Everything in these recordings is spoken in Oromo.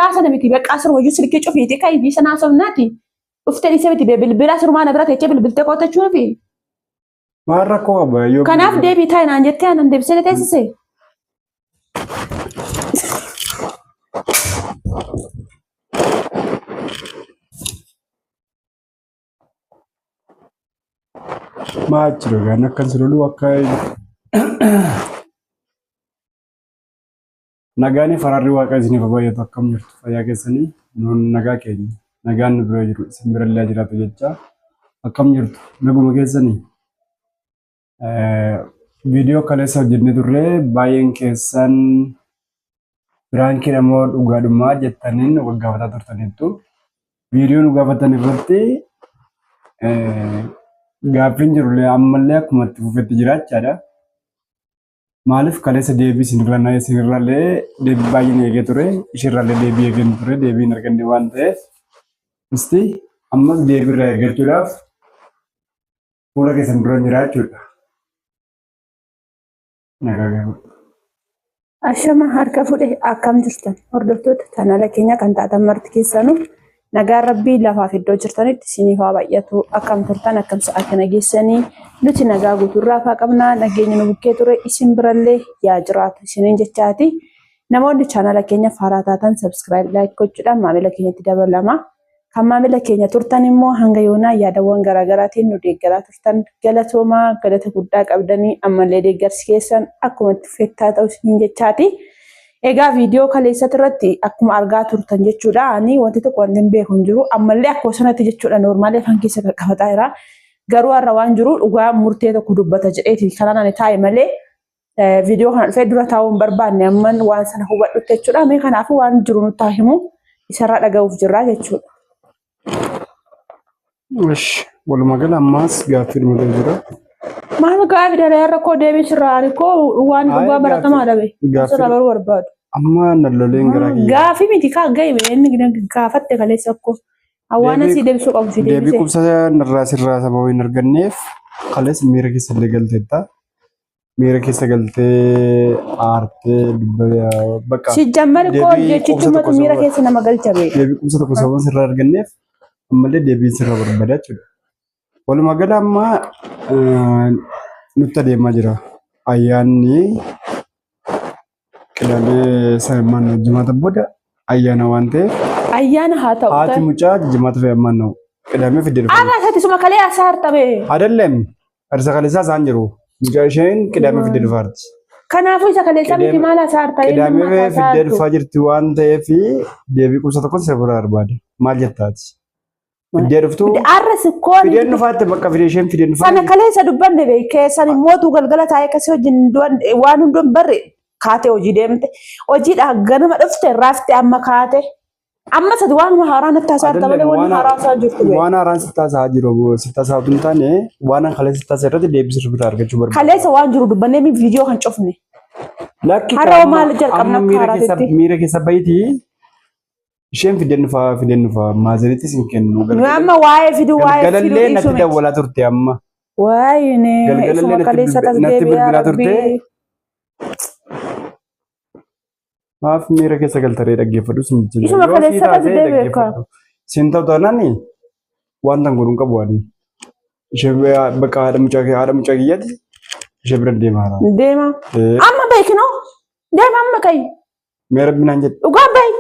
Haasana miti bakka asiruma iyyuu silkii cufiiti kan iyyuu sana haasofnaati. Dhuftee dhiisee miti bee bilbila asirumaa na bira teechee bilbiltee kootachuufi. Maal rakkoo qaba yoo Kanaaf deebii taa'i naan jettee anan deebisee na teessise. Maal jiru gaan akkan si loluu akka Nagaan fi araarri waaqa isiniif haa baay'atu akkam jirtu fayyaa keessanii nuun nagaa keenya nagaan nu bira jiru isin bira illee jiraatu jecha akkam jirtu naguma keessanii viidiyoo kaleessa hojjennee turre baay'een keessan piraankiidha moo dhugaadhumaa jettaniin nu gaggaafataa turtaniittu viidiyoo nu gaafatan irratti gaaffiin jirullee ammallee akkuma itti fufetti jiraachaadha. Maaliif kaleessa deebii isinirra na isinirrallee deebii baay'een eegee ture ishirrallee deebii eegeen ture deebii hin arganne waan ta'eef isti ammas deebii irraa eeggachuudhaaf fuula keessan dura jira jechuudha. Nagaa gaafadhu. Ashama harka fudhe akkam jirtan hordoftoota chaanala keenya kan taatan marti keessanuu nagaan rabbii lafaaf iddoo jirtanitti isiniif haa baay'atu akkam turtan akkam sa'a kana geessanii nuti nagaa guutuurraa faa qabnaa nageenyi nu bukkee ture isin birallee yaa jiraatu isiniin jechaati. Namoonni chaanala keenya faaraa taatan subscribe like gochuudhaan maamila keenyatti dabalama. Kan maamila keenya turtan immoo hanga yoonaa yaadawwan garaagaraatiin nu deeggaraa turtan galatoomaa galata guddaa qabdanii ammallee deeggarsi keessan akkuma itti fufettaa ta'u isiniin jechaati. Egaa viidiyoo kaleessati irratti akkuma argaa turtan jechuudha. Ani wanti tokko wanti hin beeku hin jiru. Ammallee akkuma sanatti jechuudha noormaalii afaan keessa qaqqabataa jira. Garuu har'a waan jiru dhugaa murtee tokko dubbata jedheeti kanaan ani taa'e malee viidiyoo kana dhufee dura taa'uu hin barbaanne amman waan sana hubadhutti jechuudha. Mee kanaafuu waan jiru nutti haa himu isarraa dhaga'uuf jirra jechuudha. Ish, walumaa gala ammaas gaaffii dhuma jira. Maal gaaffii daree har'a koo deebii sirraa ani koo waan dhugaa baratamaa dhabe sirraa baruu barbaadu. Amma na loleen garaa kiyya. Gaaffii miti kaa ga'e inni gaafatte kaleessa koo. Waan asii deebisuu qabu si Deebii deebise. qubsa narraa sirraa sababa hin arganneef kaleessa miira keessa illee galteetta. Miira keessa galtee aartee bakka Sijjammar koo deebii qubsa jechichumatu tokko miira sababa keessa nama galcha bee. deebii qubsa tokko sababa sirraa arganneef ammallee deebiin sirraa barbaada jechuudha. Walumaa gala amma nutti adeemaa jira. Ayyaanni Qidaamee saayimmaan jimaata booda ayyaana waan ta'eef Ayyaana haa ta'u. haati mucaa jimaata fe'ammaan na'u. Qidaamee fiddee dhufa. Arra isatti suma kalee asaa hartabe. Adalleem arsa kaleessaa isaan jiru. Mucaa isheen qidaamee fiddee dhufaarti. Kanaafuu isa kaleessaa miti maal asaa harta? Qidaamee fiddee dhufaa jirti waan ta'eef deebii qubsa tokko sirra barbaada. Maal jettaati? Fiddee dhuftu. Arra sikkoon Fideen dhufaatti bakka fidee isheen fideen dhufaa. sana kaleessa dubbanne bee keessan mootuu galgala taa'ee akkasii wajjin du'an waan hunduun barre kaatee hojii deemte hojiidha ganama dhufte raafte amma kaate amma sadi waanuma haaraa natti haasaa jirta malee wanni haaraa haasaa jirtu bee. Waan haaraan sitti haasa'aa jiru sitti haasa'aa otoo hin taane waan an kaleessa sitti haasa'e irratti deebii sirrii biraa argachuu barbaada. Kaleessa waan jiru dubbannee mi viidiyoo kan cufne. Lakki Har'a amma- maal jalqabna amma akka miira keessa haaraatitti? miira keessa bahitii Isheen fideen dhufaa fideen dhufaa maazerittis hin kennu. Nu amma waa'ee fiduu waa'ee fiduu Galgalallee dhiisuu natti miti. dawwalaa turte amma. Waayine Galgalallee isuma natti kaleessa bilbi- tas natti deebi'aa bilbilaa turte. rabbii. Maaf miira keessa galtaree dhaggeeffadhu sin jira. Isuma Yoo sii kaleessa tas taate deebi'e kaa. dhaggeeffadhu. Sin ta'u taanaan wanta hin godhu hin qabu ani. Ishee bakka haadha mucaa kiyyaati ishee bira deemaa jira. Deema. Amma beeknoo. Deema amma ka'i. Mee rabbi naan jedhe. Dhugaa bahi.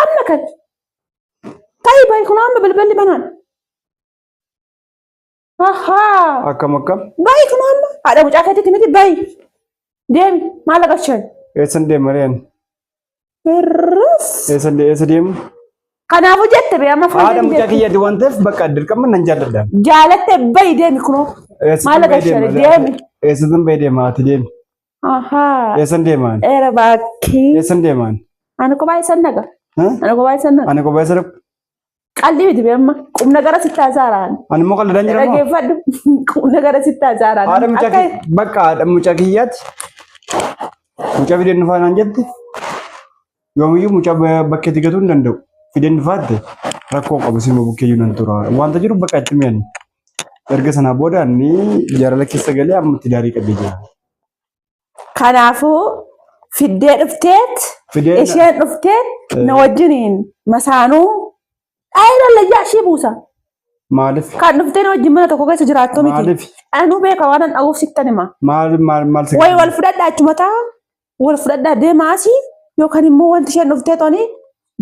Amma kan. Ta'i bahi kun amma bilbilli banaan. Ahaa. Akkam akkam. Bahi kun amma. Haadha mucaa keetitti miti bahi. Deemi maal agarsiisan? Eessan deema reen? Birris. Eessan eessa deemu? Kanaafuu jette bee amma Haadha fuuldura mucaa jette. kiyyaati waan ta'eef bakka dirqama nan jaalladha. Jaalatte bahi deemi kunoo. Maal agarsiisan? Deemi. Eessatti bahee deema ati deemi. Ahaa. Eessan deemaan? Era bakkee. Eessan deemaan? Ani kophaa eessan naqa? Huh? Ani kophaa eessan naqa? Ani kophaa eessa dhaqu? Qal'ii miti beemma. Qubna gara sitti hasaaraan. Ani immoo qal'adhaan jira moo? Dhaggeeffadhu. Qubna gara sitti hasaaraan. Haadha mucaa Akka bakka haadha mucaa kiyyaati. Mucaa fideen dhufaa naan jette. Yoomiyyuu mucaa bakkeetti gatuu hin danda'u. Fideen dhufaatte rakkoo qabu sinuma bukkeeyyuu nan tura. Wanta jiru bakka itti mi'ani. Erga sanaa booda inni jaalala keessa galee amma itti daarii qabee jira. Kanaafuu Fiddee dhufteet Fidee isheen dhufteet na wajjiniin masaanuu dhaayira layyaa ishee buusa. Maaliif? Kan dhuftee na wajjin mana tokko keessa jiraattu miti. Maaliif? Anuu beeka waan an dhaguuf sittan hima. Maal maal maal si Wayi wal fudhadhaa achuma ta'a. Wal fudhadhaa deemaa asii yookaan immoo wanti isheen dhuftee toni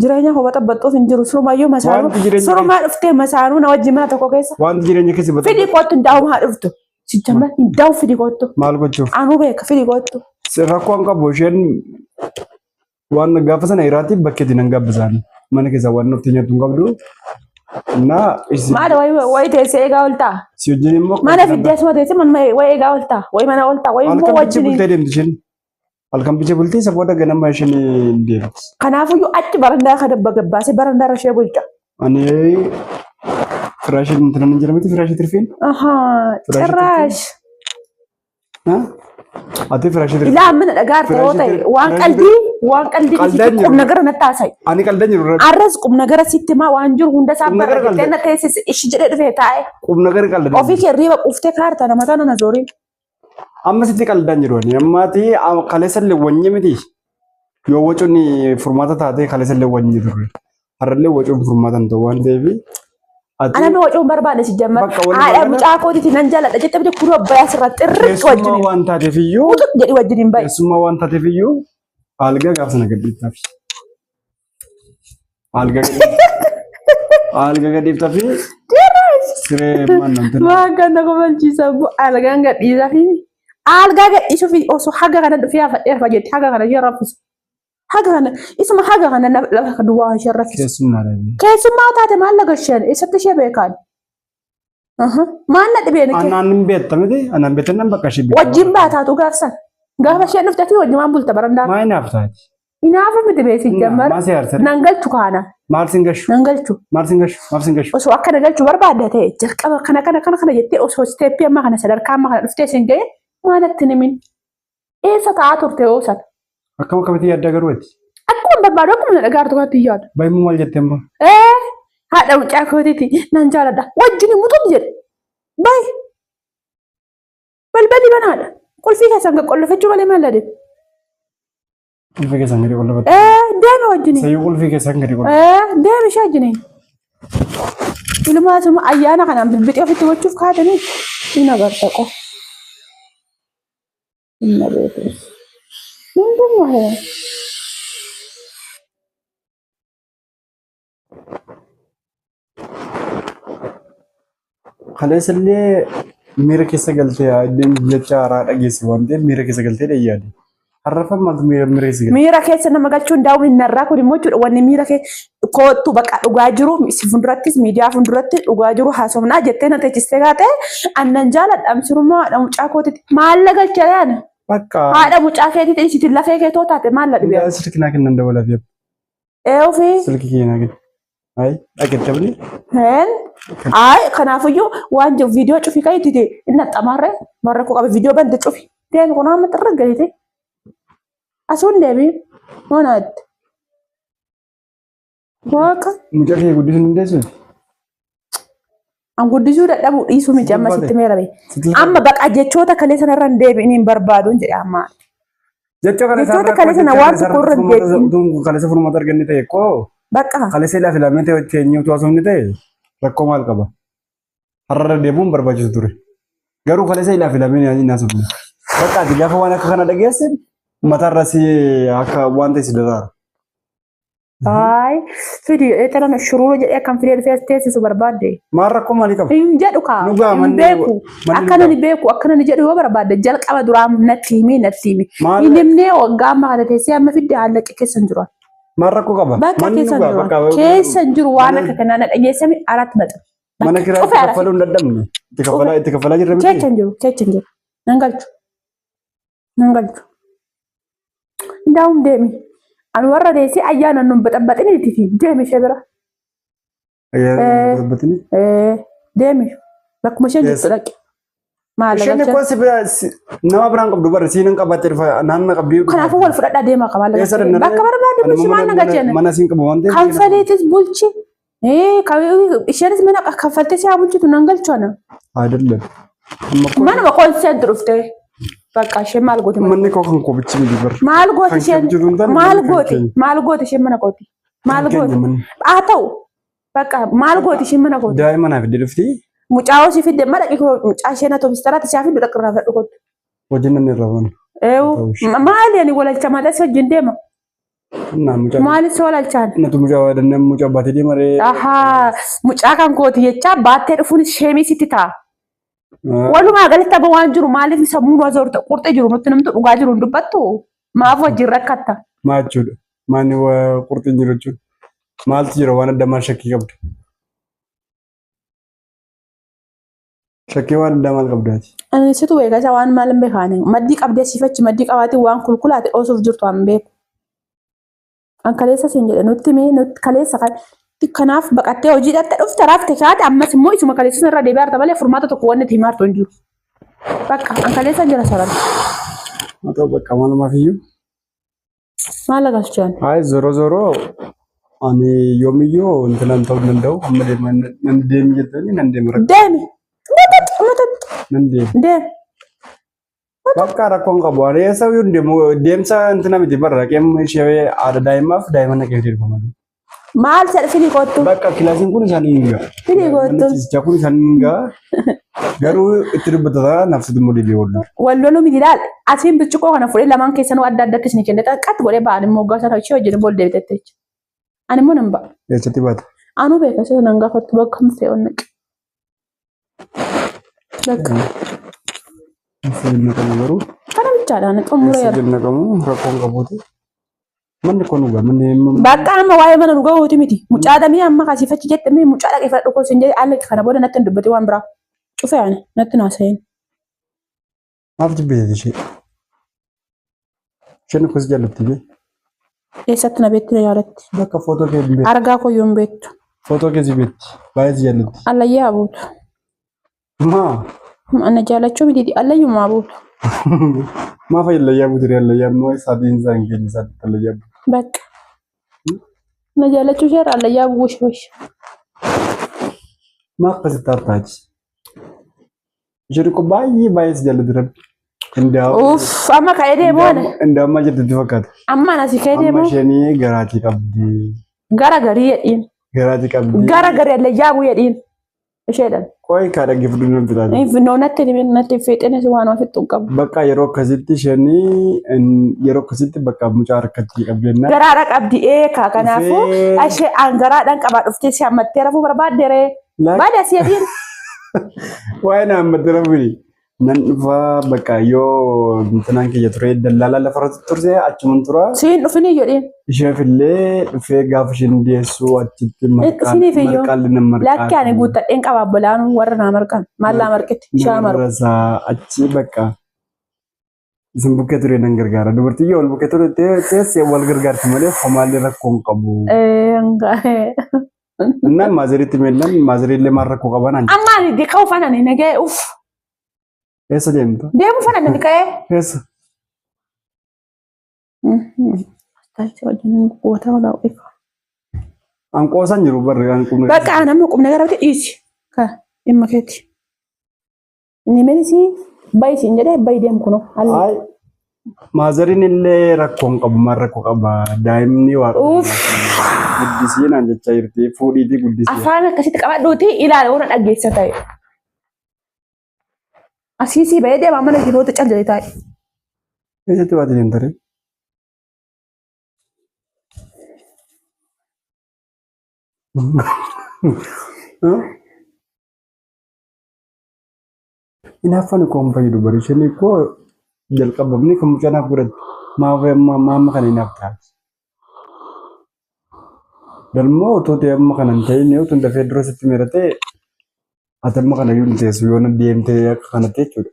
jireenya koo baxabbaxxuuf hin jiru. Surumayyuu masaanuu Wanti jireenya surumaa dhuftee masaanuu na wajjin mana tokko keessa. Wanti jireenya keessa Fidii baxabbaxxu kootu hin daa'uma haa dhuftu. Sijjamma hin daa'u fidii kootu. Maal gochuuf? Anuu beeka fidii kootu. Rakkoo hin qabu isheen waan gaafa sana iraatiif bakkeetti nan gabbisaan mana keessaa waan nuti nyaattu hin qabdu. Naa isin Maal wayi wayi teessee eegaa ooltaa? Si wajjin immoo Mana fiddee asuma teessee manuma wayi eegaa ooltaa? Wayi mana ooltaa? Wayi immoo halkan bicha wajjin. Bultee deemti isheen. Halkan bicha bultee isa booda ganama isheen deemti. Kanaafuyyuu achi barandaa kana gabbaasee barandaa irra ishee bulcha. Ani firaashii intina hin jira miti firaashii tirfiin. Ahaa, Firaashii cirraash. Ati firaashii tirfiin. Ilaa mana dhagaa harta yoo ta'e waan Firaashii qaldii waan qaldii Qaldaan sitti jiru. qubna gara natti haasa'i. Ani qaldan jiru irra Arras qubna gara sitti maa waan jiru hunda isaa Qubna barra gara jettee qalda. na teessise ishi jedhee dhufee taa'e. Qubna gara qaldan. Ofii kee riiba quuftee kaarta nama tana na zooriin. Amma sitti qaldaan jiru ani. Ammaati kaleessallee wanyee miti. Yoo wacuun furmaata taatee kaleessallee wanyee turre. Har'allee wacuun furmaata hin ta'u waan ta'eef. Ati Anami wacuun barbaade si jammar. Bakka walumaa Haadha gala- mucaa kootiiti nan jaaladha jettee bite kunoo bayaa sirra xirriqi keessummaa wajjiniin. waan taateef iyyuu Utuq jedhi wajjiniin bayi. Keessummaa waan taateef iyyuu algaa gaaf sana gadhiiftaaf. Algaa algaa gadhiiftaaf siree mannamte. Waan kana kofalchiisa algaan gadhiisaa fi algaa gadhiisuu fi osoo haga kana dhufee hafadhee hafa jetti haga kana ishee raffisu. Haga kana isuma haga kana lafa duwwaa ishee raffisu. Keessummaa dha. Keessummaa taate maal lagasheen eessatti ishee beekaan? Maal na dhibeen kee? Anaan hin beekta miti. Anaan beektan nan bakka ishee beekta. Wajjin baataatu gaafsan. Gaafa isheen dhufte ati wajjin waan bulta barandaa. Maa inaaf taati? Inaafa miti beesi jammar. Maal si aarsa? Nan galchu kaana. Maal sin gashu? Nan galchu. Maal sin gashu? Maal sin gashu? Osoo akka na galchu barbaadda ta'e jalqaba kana kana kana kana jettee osoo isteeppii amma kana sadarkaa amma kana dhuftee sin ga'e maa natti hin himin. Eessa taa'aa turte yoo sana? Akkam akkamitti yaaddaa garuu ati? Akkuma barbaadu akkuma na dhagaartu kanatti hin yaadu. Baay'ee maal jettee immoo? Ee haadha mucaa kootiiti nan jaaladha. Wajjin mutuun jedhe. Baay. Balballi banaadha. Qulfii keessan qollofachuu malee maal adeemu? Qulfii keessan gadi qollofatu. Ee deemi wajjin. Sayyuu qulfii keessan gadi qollofatu. Ee deemi ishee wajjin. Ilmaasuma ayyaana kanaan bilbixee ofitti gochuuf kaatanii hin agarta qofa. Inna beekus. Hunduma hee. Kaleessallee miira keessa galtee jecha haaraa dhageesse waan ta'eef miira keessa galtee dheeyyaade. Har'affan maaltu miira miira keessa galte? Miira keessa nama galchuun daawwi narraa kun immoo jechuudha wanni miira kee koottu baqa dhugaa jiru si fuuldurattis miidiyaa fuulduratti dhugaa jiru haasofnaa jettee na teechistee kaate annan jaaladha amsirummaa haadha mucaa kootitti maalla galcha yaana Bakka haadha mucaa keetitti isitti lafee keetoo taate maalla dhibee. Silki naa kennan dabalaaf. Ee ofii. Silki kee naa kenna. Ayi dhaqeettabni. Heen. Ay kanaafiyyuu waan jiru viidiyoo cufi kan itti inni axxamaarre marra koo qabe viidiyoo bante cufi. Deemi kun amma xirra galite. Asuun deemi. Moonaatti. Waaqa. Mucaa kee guddisuu hin dandeessu? An guddisuu dadhabuu dhiisuu miti amma sitti meerame. Amma baqa jechoota kalee sanarra hin deebi'in hin barbaaduun jedhe amma. Jecha kana Jechoota kalee sana waan tokko irra hin deebi'in. Utuu kaleessa furmaata arganne ta'e koo Baqa. kaleessa ilaa filamee ta'e teenyee utuu haasofne ta'e rakkoo maal qaba? Har'arra deebi'uun barbaachisu ture. Garuu kaleessa ilaa filamee hin haasofne. Bakka ati gaafa waan akka kana dhageesse mataarra si akka waan ta'e si daraara. Ay, fidi jedhee xalan shuruura jedhee akkam fidee dhufee as teessisu barbaadde. Maal rakkoo maalii qaba? Hin jedhu kaa. Nu ga'a Hin manni- beeku. manni nu Akka ga'a. nani beeku akka nani jedhu yoo barbaadde jalqaba duraa natti himi natti himi. Maal Hin himnee waggaa amma kana teessee amma fidde haallaqi keessa hin jiru. Maal rakkoo qaba? Bakka Manni keessa nu hin ga'a jiru. bakka Keessa hin jiru waan mana- akka kanaa na dhageessami aratti maxxan. Mana kiraa Cufe itti aratti. kaffaluu hin dadhabne. Itti kaffalaa jirra miti. Keessa hin jiru keessa hin jiru. Nan galchu. Nan galchu. Daa'um deemi. Ani warra deessee ayyaana nun baxabaxiniiti deemi ishee bira. Ayyaana Eh. baxabaxini. Deemi. Bakkuma isheen jirtu Yes. dhaqi. Maal Isheen galcha? koo si bira nama biraan qabdu bara siin qabattee dhufa naanna qabdi. Kanaafuu wal fudhadhaa deemaa qaba. Eessa dhaqna? Bakka barbaade bulchi maal na galcheen? Mana siin qabu waan ta'eef. Kanfaleetis bulchi. Isheenis mana kaffaltee si haa bulchitu nan galchu ana. አይደለም. Amma koo Manuma koonseentu dhuftee. Bakka isheen maal gooti? Manni koo kan koo bichi miti bar. Maal gooti Kan isheen? kee bichitu hin taane Maal manni kan gooti? keenya. Maal gooti isheen mana kooti? Maal Kan keenya gooti? manni. Haa ta'u. Bakka maal gooti isheen mana kooti? Daa'ima naaf fidde dhufti. Mucaa hosii fidde ma dhaqi koo mucaa isheen atoobistaratti siyaa fiddu dhaqi irraa fudhadhu kottu. Hojiin namni irraa waan. Eewu Ta'u ishee. maali ani walalcha malee si wajjin deema? Naa mucaa. Maali si walalchaan? Natu mucaa danda'e mucaa baatee deema ree. Ahaa mucaa kan kooti jechaa baattee dhufuun sheemii sitti ta'a. Walumaa galatti amma waan jiru maaliif sammuu nu azoorta qurxii jiru nutti namtu dhugaa jiru hin dubbattu maaf wajjin rakkatta. Maal jechuudha? Maanni qurxiin jiru jechuudha? Maaltu jira waan adda maal shakkii qabda? Shakkii waan addaa maal qabdaati? Ani situ beeka isa waan maal hin beekaani. Maddii qabdee siifachi maddii qabaatiin waan kulkulaate dhoosuuf jirtu an beeku. An kaleessa siin jedhe nutti mee nutti kaleessa kan kanaaf baqattee hojii dhatte dhufte rafte kaate ammas immoo isuma kaleessa sana irra deebi'aa jirta malee furmaata tokko wanni itti himaartu hin jiru. Bakka an kaleessa jira sarara. Haa ta'u bakka maalumaaf iyyuu. Maal agarsiisan? Hayi zoro zoro ani yoomiyyuu intalan ta'uu hin danda'u amma deema nan deemi jettanii nan deema rakkoo Deemi. Matatt matatt nan deema. deemi. Bakka rakkoon qabu ani eessa iyyuu hin deemu deemsa intina miti barra dhaqee ishee haadha daa'imaaf daa'ima naqee deema malee. Maal jedhe fidii kottu. Bakka kilaasiin kun isaanii hin ga'a. Fidii Manni kottu. ciisichaa kun isaanii hin ga'a. Garuu itti dubbatata nafsitu immoo deebi'ee wal lola. Wal loluu miti laal. Asiin birciqoo kana fuudhee lamaan keessanuu adda addatti isin kenne qaxqax godhee ba'an immoo hoggaa sana ishee wajjin bol deebitetti jecha. Ani immoo nan ba'a. Eessatti baata? Anuu beeka isa nan gaafattu bakka hin fe'u naqe. Bakka Eessa naqamu garuu? kana bichaadhaan xumureera. Eessa naqamu rakkoon qabuuti. Manni kun dhugaa manni Bakka amma waa'ee mana dhugaa hooti miti. Mucaa damee amma kasiifachi jette mee mucaa dhaqee fudhadhu koo siin jedhe alli kana booda natti hin dubbate waan biraa. Cufee ani natti naasa'een. Maaf jibbite ishee? Isheen akkas jaallatti bee. Eessatti na beekti na jaalatti. Bakka footoo kee hin beektu. Argaa koo yoo hin beektu. Footoo kee si beekti. Baay'ee si jaallatti. Allayyaa buutu. Maa? Ana jaalachuu miti allayyumaa buutu. Maaf allayyaa buutu allayyaa immoo isaatiin isaan keenya isaatti allayyaa buutu. Bakka. Na jaalachuu ishee irraa allayyaa bu'uu ishee wayya. Maa akkasitti taataati? Isheen kun baay'ee baay'ee si jaallatti rabbi. Indaa'u. Uff amma ka'ee deemu ana. Indaa'u maal jettu fakkaata. Amma ana si ka'ee Amma deemu isheen garaatii qabdi. gara garii jedhiin. Garaatii qabdi. Gara garii allayyaa bu'uu jedhiin. Isheedhaan. Qoy kaa dhaggeeffadhu nan fixaa. Finfinnoo natti himi natti fiixeenis waan ofitti hin qabu. Bakka yeroo akkasitti isheen yeroo akkasitti bakka mucaa harkatti qabdi jennaan. Garaadha qabdi eekaa kanaafuu Dhufee- ishee aan garaadhaan qabaa dhuftee si hammattee rafuu barbaadde ree. Laak- Baada si adiin. Waa'ee na hammattee rafuu nan dhufa bakka yoo intinaan kiyya ture dallaalaa lafa irratti turte achuman tura. Siin dhufinii jedhiin. Isheef illee dhufee gaafa isheen deessu achitti Dhufiniif iyyuu. marqaalli nan marqaa. Lakki ani guuttadheen qaba obbolaan warra naa marqan. Maal naa marqiti? Shaa marqu. Rasaa achi bakka isin bukkee ture nan gargaara. Dubartii yoo wal bukkee ture teessee wal gargaarti malee homaallee rakkoo hin qabu. Innaan maazariitti meellan maazariillee maal rakkoo qaban an Amma ani dikka ufan ani nagee uff. eessa deemta? Deemu ufan ani ka'ee. Eessa? An qoosaan jiru barri an qubna. Bakka namni qubna gara bite dhiisi. Ka dhimma keeti. Inni meesii bayi siin jedhee bayi deemu kunoo. Alli. Ay maazariin illee rakkoo hin qabu maal rakkoo qaba daa'imni waaqa Uff. guddisii naan jechaa jirti fuudhiitii guddisii. Afaan akkasitti qabadhuuti ilaala waan dhaggeessa ta'e. Asii sii bahee deemaa mana jiroota cal jedhee taa'e. Eessatti baate deemta ree? Hinaaffaan koo hin fayyadu bari isheen koo jalqabamni kan mucaa naaf godhatte maaf amma kana hinaaf taati. Dalmoo otoo ta'e amma kana hin ta'in otoo dafee dura sitti miiratee ati amma kana iyyuu hin teessu yoo na deemtee akka kanatti jechuudha.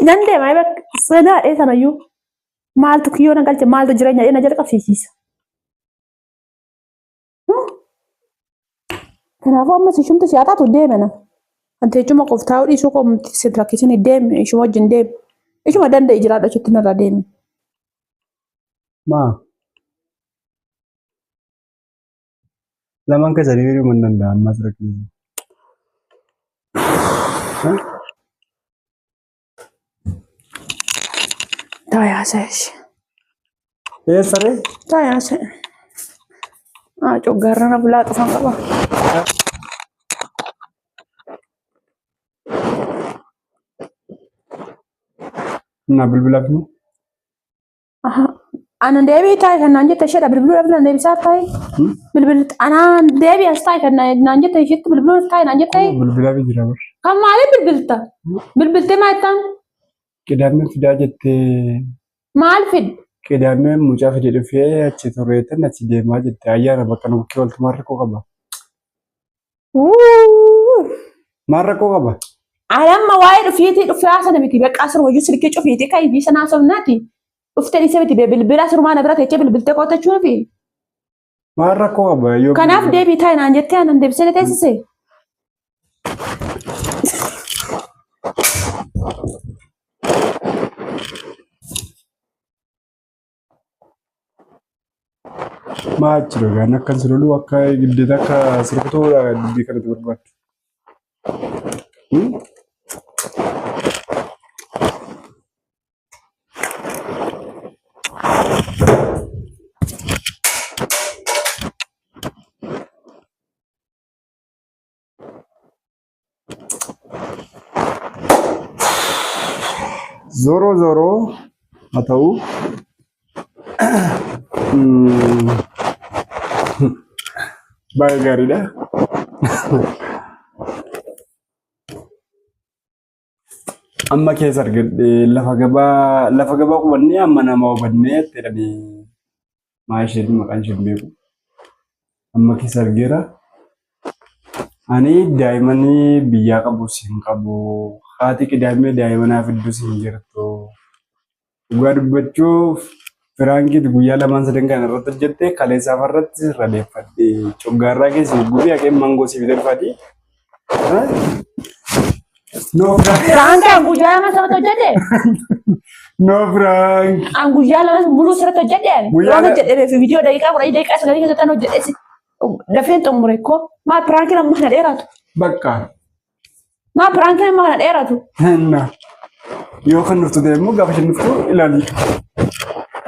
Nan deema bakka sanaadhee sanayyuu maaltu kiyyoo na galche maaltu jireenya dhee na jalqabsiisiisa. Kanaafuu ammas ishumti si haa taatu deeme na. Kan teechuma qof taa'uu dhiisuu koo si rakkisini deemi ishuma wajjin deemi. Ishuma danda'i jiraadha achitti narraa deemi. Maa lamaan keessanii hiriiruu hin danda'a ammas rakkisanii. Taa'ee haasa'e ishee. Eessaree? Taa'ee haasa'e. Coggaarra na bulaa xufan qaba. Na bilbilaaf nu. Anan deebii taa'e kan naan jette isheedha bilbiluudhaaf nan deebisaaf taa'e. Bilbil anaan deebii as taa'e kan naan jette isheetti bilbiluudhaaf taa'e naan jette. Bilbilaaf jira bar. Kan maaliif bilbilta? Bilbiltee maal jettaan? Qidaamee fidaa jettee. Maal fid? Qidaamee mucaa fide dhufee achi tureetan achi deemaa jette ayyaana bakka nu bukkee ooltu maal rakkoo qaba? Maal rakkoo qaba? Ani amma waa'ee dhufiitii dhufaa sana miti bakka asirra wayyuu silkii cufiitii kan ibii sanaa somnaati. Dhuftee dhiisee miti bilbila sirumaa na bira teechee bilbiltee qotachuufi. Maal rakkoo qaba yoo Kanaaf deebii taa'e naan jettee anan deebisee na teessise. Maal jiru gaan akka si loluu akka giddeeta akka sirbituu dubbii kanatti barbaaddu. ዞሮ ዞሮ haa ta'u baay'ee gaariidha. Amma keessa argadhe lafa gabaa lafa gabaa qubannee amma nama hubannee jedhanii maa isheen maqaan isheen beeku. Amma keessa argeera. Ani daa'imanii biyyaa qabus hin qabu. Haati qidaamee daa'ima naaf iddus hin jirtu. Dhugaa dubbachuuf piraankiit guyyaa lamaan sadan kana irratti hojjette kaleessaaf irratti sirra deeffadhe. Coggaarraa keessa gubee haqee mangoo siif darfaati. No prank. Piraanki an guyyaa lama sirratti hojjedhe. No prank. An guyyaa lama muluu sirratti hojjedhe. Guyyaa Waan hojjedhe fi viidiyoo daqiiqaa 10 daqiiqaa 9 keessatti an hojjedhe. Dafeen xumure koo. Maa piraankiin amma kana dheeratu? Bakka. Maa piraankiin amma kana dheeratu? Na. Yoo kan dhuftu ta'e immoo gaafa isheen dhuftu ilaali.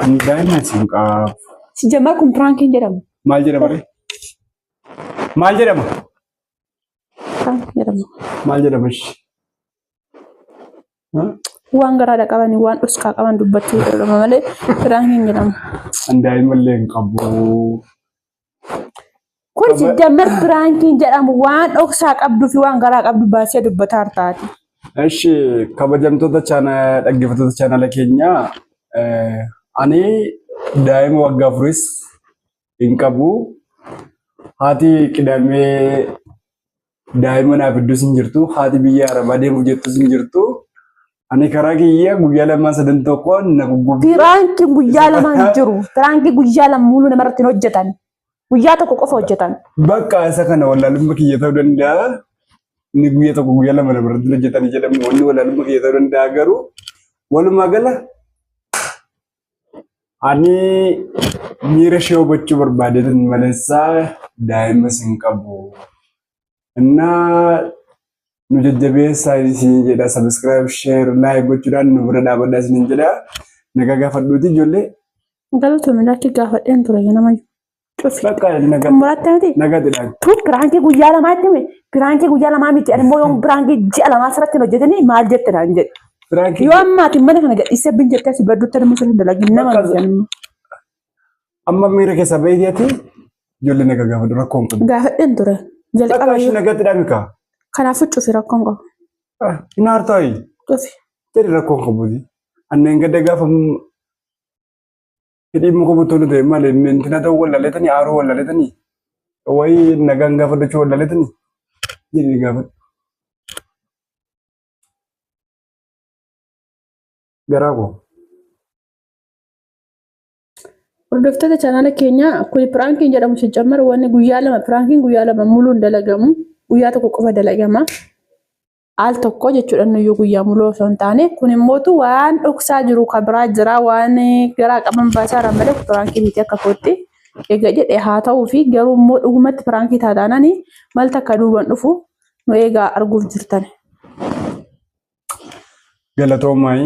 Ani daa'ima siin qabu. Si jammar kun piraankiin jedhamu. Maal jedhama ree? Maal jedhama? Piraankiin jedhamu. Maal jedhama ishee? Waan garaadha qabanii waan dhoskaa qaban dubbachuu jedhama malee piraankiin jedhamu. Ani daa'ima illee hin qabu. Kun sijammar piraankiin jedhamu waan dhoksaa qabduu fi waan garaa qabdu baasee dubbataa hartaati. Eshi kabajamtoota chaana dhaggeeffattoota chaanala keenyaa ani daa'ima waggaa afuris hin qabu. Haati qidamee daa'ima naaf iddoos hin jirtu. Haati biyya arabaa deemuuf jettus hin jirtu. Ani karaa kiyya guyyaa lamaa sadan tokko na guggubde. Piraankiin guyyaa lama hin jiru. Piraankiin guyyaa lama muluu namarratti hin hojjetan. Guyyaa tokko qofa hojjetan. Bakka isa kana wallaalummaa kiyya ta'uu danda'a. Inni guyyaa tokko guyyaa lama namarratti hin hojjetan jedhamu wanni wallaalummaa kiyya ta'uu danda'a garuu walumaa gala ani miira ishee hubachuu barbaadeetan maleessaa daa'imas hin qabu. Innaa nu jajjabeessaa isin jedha subscribe share like gochuudhaan nu bira dhaabadhaa isin jedha. Nagaa gaafadhuuti ijoollee. Galatoomii lakki gaafadheen ture ganama cufi. Bakka nagaa Xumuraatti miti. nagaa jedhaan. Tu piraankii guyyaa lamaatti hime piraankii guyyaa lamaa miti ani immoo yoon piraankii ji'a lamaa sirratti hin hojjetanii maal jette naan jedhe. Piraankii Yoo amma ati mana kana gadhiisee bin jettee asii badduutti nama sirrii dalagin nama Bakka- miti ani. amma miira keessaa baheeti ijoollee nagaa gaafadhu rakkoon kun. Gaafadheen ture. Jalqaba Bakka ishee nagaatti dhaami kaa. kanaafuu cufi rakkoon qabu. Hin aartaayi. Cufi. Jedhi rakkoon qabuuti. Anneen gadda gaafa hidhii muka buttoon ta'e malee intina ta'uu wallaleetanii aaruu wallaleetanii wayii nagaan gaafadhachuu wallaleetanii jedhi gaafadhu. Garaa koo. Hordoftoota chaanaala keenyaa kun piraankiin jedhamu sijammar wanni guyyaa lama piraankiin guyyaa lama muluun dalagamu guyyaa tokko qofa dalagama. Al tokko jechuudha nuyyuu guyyaa muluu osoo hin taane kun immootu waan dhoksaa jiru kan biraa jira waan garaa qaban baasaa jiran malee piraankii miti akka kootti egaa jedhe haa ta'uu fi garuu immoo dhugumatti piraankii taataanani mal takka duuban dhufu nu eegaa arguuf jirtan. Galatoomaa.